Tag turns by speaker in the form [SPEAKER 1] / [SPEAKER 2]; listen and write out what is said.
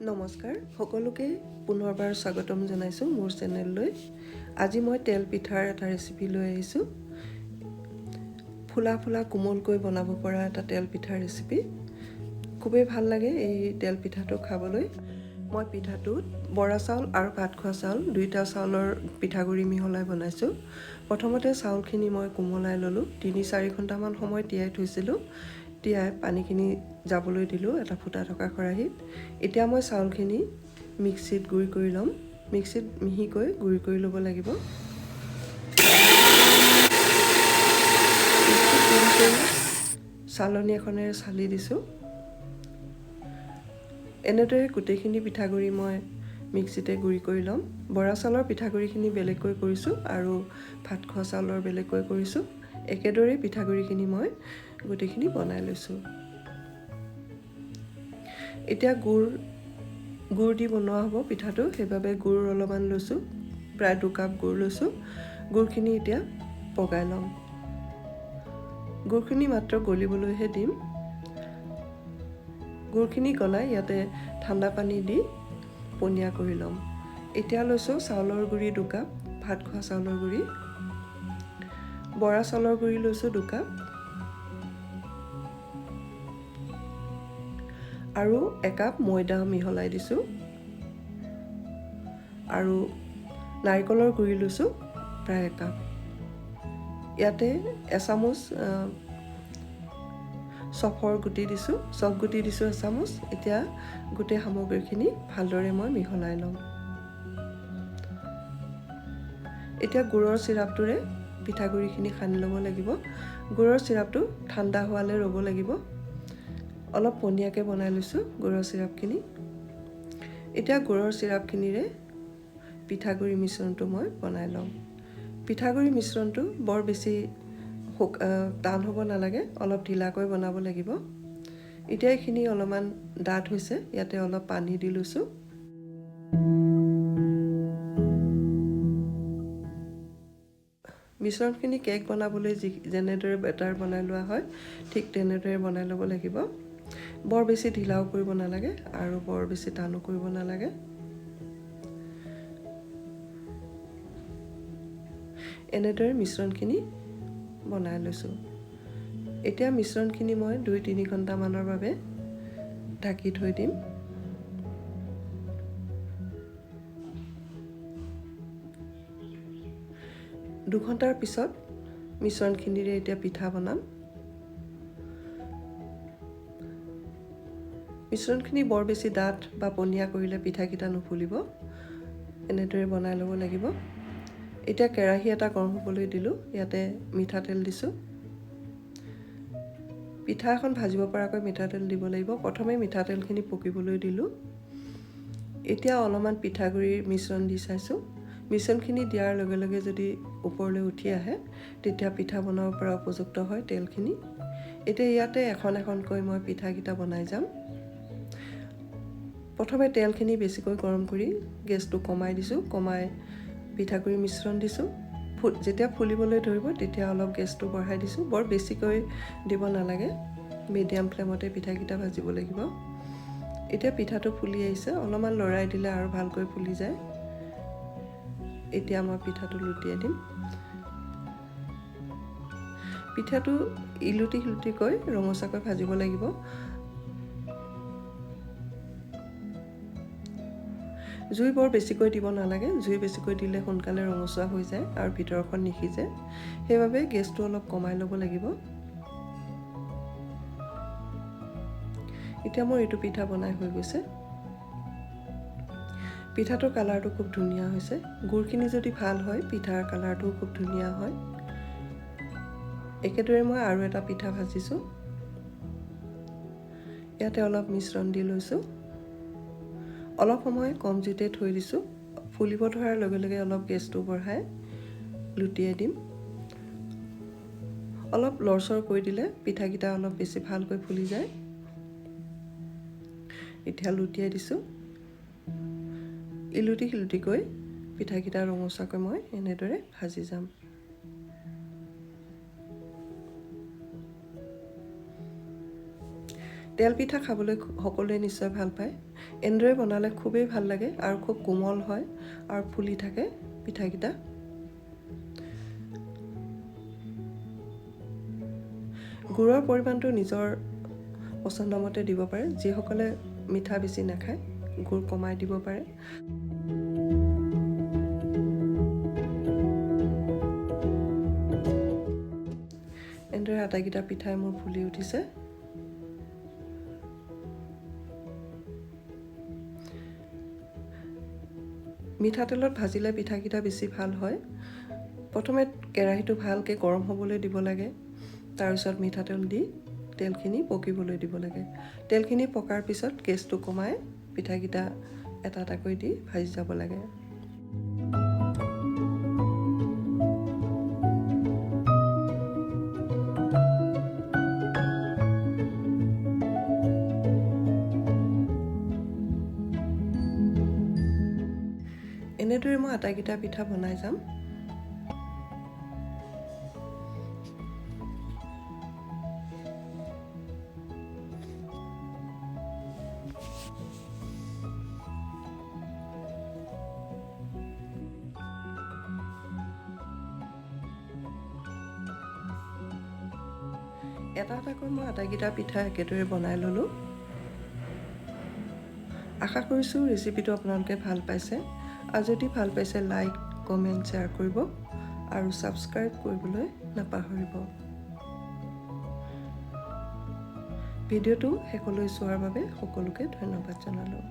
[SPEAKER 1] নমস্কাৰ সকলোকে, পুনৰবাৰ স্বাগতম জনাইছোঁ মোৰ চেনেললৈ। আজি মই তেল পিঠাৰ এটা ৰেচিপি লৈ আহিছোঁ। ফুলা ফুলা কোমলকৈ বনাব পৰা এটা তেল পিঠাৰ ৰেচিপি। খুবেই ভাল লাগে এই তেল পিঠাটো খাবলৈ। মই পিঠাটোত বৰা চাউল আৰু ভাত খোৱা চাউল দুইটা চাউলৰ পিঠাগুড়ি মিহলাই বনাইছোঁ। প্ৰথমতে চাউলখিনি মই কোমলাই ল'লোঁ। 3-4 ঘণ্টামান সময় তিয়াই থৈছিলোঁ। তিয়াই পানীখিনি যাবলৈ দিলোঁ এটা ফুটা থকা খৰাহীত। এতিয়া মই চাউলখিনি মিক্সিত গুড়ি কৰি ল'ম। মিক্সিত মিহিকৈ গুড়ি কৰি ল'ব লাগিব। মিক্সিত গুড়ি কৰি চালনী এখনেৰে চালি দিছোঁ। এনেদৰে গোটেইখিনি পিঠাগুড়ি মই মিক্সিতে গুড়ি কৰি ল'ম। বৰা চাউলৰ পিঠাগুড়িখিনি বেলেগকৈ কৰিছোঁ আৰু ভাত খোৱা চাউলৰ বেলেগকৈ কৰিছোঁ। একেদৰেই পিঠাগুড়িখিনি মই গোটেইখিনি বনাই লৈছোঁ। এতিয়া গুড় দি বনোৱা হ'ব পিঠাটো, সেইবাবে গুড় অলপমান লৈছোঁ। প্ৰায় 2 কাপ গুড় লৈছোঁ। গুড়খিনি এতিয়া পগাই ল'ম। গুড়খিনি মাত্ৰ গলিবলৈহে দিম। গুড়খিনি গলাই ইয়াতে ঠাণ্ডা পানী দি পনীয়া কৰি ল'ম। এতিয়া লৈছোঁ চাউলৰ গুড়ি 2 কাপ, ভাত খোৱা চাউলৰ গুড়ি। বৰা চাউলৰ গুড়ি লৈছোঁ 2 কাপ আৰু 1 কাপ ময়দা মিহলাই দিছোঁ আৰু নাৰিকলৰ গুড়ি লৈছোঁ প্ৰায় 1 কাপ। ইয়াতে এচামুচ চফৰ গুটি দিছোঁ, চফ গুটি দিছোঁ এচামুচ। এতিয়া গোটেই সামগ্ৰীখিনি ভালদৰে মই মিহলাই ল'ম। এতিয়া গুড়ৰ চিৰাপটোৰে পিঠাগুড়িখিনি সানি ল'ব লাগিব। গুড়ৰ চিৰাপটো ঠাণ্ডা হোৱালৈ ৰ'ব লাগিব। অলপ পনীয়াকৈ বনাই লৈছোঁ গুড়ৰ চিৰাপখিনি। এতিয়া গুড়ৰ চিৰাপখিনিৰে পিঠাগুড়ি মিশ্ৰণটো মই বনাই ল'ম। পিঠাগুড়ি মিশ্ৰণটো বৰ বেছি টান হ'ব নালাগে, অলপ ঢিলাকৈ বনাব লাগিব। এতিয়া এইখিনি অলপমান ডাঠ হৈছে, ইয়াতে অলপ পানী দি লৈছোঁ। মিশ্ৰণখিনি কেক বনাবলৈ যেনেদৰে বেটাৰ বনাই লোৱা হয় ঠিক তেনেদৰে বনাই ল'ব লাগিব। বৰ বেছি ঢিলাও কৰিব নালাগে আৰু বৰ বেছি টানো কৰিব নালাগে। এনেদৰে মিশ্ৰণখিনি বনাই লৈছোঁ। এতিয়া মিশ্ৰণখিনি মই 2-3 ঘণ্টামানৰ বাবে ঢাকি থৈ দিম। দুঘণ্টাৰ পিছত মিশ্ৰণখিনিৰে এতিয়া পিঠা বনাম। মিশ্ৰণখিনি বৰ বেছি ডাঠ বা পনীয়া কৰিলে পিঠাকেইটা নুফুলিব। এনেদৰে বনাই ল'ব লাগিব। এতিয়া কেৰাহী এটা গৰম হ'বলৈ দিলোঁ। ইয়াতে মিঠাতেল দিছোঁ। পিঠা এখন ভাজিব পৰাকৈ মিঠাতেল দিব লাগিব। প্ৰথমে মিঠাতেলখিনি পকিবলৈ দিলোঁ। এতিয়া অলপমান পিঠাগুড়িৰ মিশ্ৰণ দি চাইছোঁ। মিশ্ৰণখিনি দিয়াৰ লগে লগে যদি ওপৰলৈ উঠি আহে তেতিয়া পিঠা বনাব পৰা উপযুক্ত হয় তেলখিনি। এতিয়া ইয়াতে এখন এখনকৈ মই পিঠাকেইটা বনাই যাম। প্ৰথমে তেলখিনি বেছিকৈ গৰম কৰি গেছটো কমাই দিছোঁ। কমাই পিঠাগুড়ি মিশ্ৰণ দিছোঁ। যেতিয়া ফুলিবলৈ ধৰিব তেতিয়া অলপ গেছটো বঢ়াই দিছোঁ। বৰ বেছিকৈ দিব নালাগে, মিডিয়াম ফ্লেমতে পিঠাকেইটা ভাজিব লাগিব। এতিয়া পিঠাটো ফুলি আহিছে, অলপমান লৰাই দিলে আৰু ভালকৈ ফুলি যায়। এতিয়া মই পিঠাটো লুটিয়াই দিম। পিঠাটো ইলুটি সিলুটিকৈ ৰঙচুৱাকৈ ভাজিব লাগিব। জুই বৰ বেছিকৈ দিব নালাগে, জুই বেছিকৈ দিলে সোনকালে ৰঙচুৱা হৈ যায় আৰু ভিতৰখন নিসিজে। সেইবাবে গেছটো অলপ কমাই ল'ব লাগিব। এতিয়া মোৰ এইটো পিঠা বনাই হৈ গৈছে। পিঠাটোৰ কালাৰটো খুব ধুনীয়া হৈছে। গুড়খিনি যদি ভাল হয় পিঠাৰ কালাৰটোও খুব ধুনীয়া হয়। একেদৰে মই আৰু এটা পিঠা ভাজিছোঁ। ইয়াতে অলপ মিশ্ৰণ দি লৈছোঁ। অলপ সময় কম জুইতে থৈ দিছোঁ। ফুলিব ধৰাৰ লগে লগে অলপ গেছটো বঢ়াই লুটিয়াই দিম। অলপ লৰচৰ কৰি দিলে পিঠাকেইটা অলপ বেছি ভালকৈ ফুলি যায়। এতিয়া লুটিয়াই দিছোঁ। ইলুটি সিলুটিকৈ পিঠাকেইটা ৰঙচুৱাকৈ মই এনেদৰে ভাজি যাম। তেল পিঠা খাবলৈ সকলোৱে নিশ্চয় ভাল পায়। এনেদৰে বনালে খুবেই ভাল লাগে আৰু খুব কোমল হয় আৰু ফুলি থাকে পিঠাকেইটা। গুড়ৰ পৰিমাণটো নিজৰ পচন্দমতে দিব পাৰে। যিসকলে মিঠা বেছি নাখায় গুড় কমাই দিব পাৰে। এনেদৰে আটাইকেইটা পিঠাই মোৰ ফুলি উঠিছে। মিঠাতেলত ভাজিলে পিঠাকেইটা বেছি ভাল হয়। প্ৰথমে কেৰাহীটো ভালকৈ গৰম হ'বলৈ দিব লাগে, তাৰপিছত মিঠাতেল দি তেলখিনি পকিবলৈ দিব লাগে। তেলখিনি পকাৰ পিছত গেছটো কমাই পিঠাকেইটা এটা এটাকৈ দি ভাজি যাব লাগে। এনেদৰে মই আটাইকেইটা পিঠা বনাই যাম। এটা এটাকৈ মই আটাইকেইটা পিঠা একেদৰে বনাই ল'লোঁ। আশা কৰিছোঁ ৰেচিপিটো আপোনালোকে ভাল পাইছে, আৰু যদি ভাল পাইছে লাইক, কমেণ্ট, শ্বেয়াৰ কৰিব আৰু ছাবস্ক্ৰাইব কৰিবলৈ নাপাহৰিব। ভিডিঅ'টো শেষলৈ চোৱাৰ বাবে সকলোকে ধন্যবাদ জনালোঁ।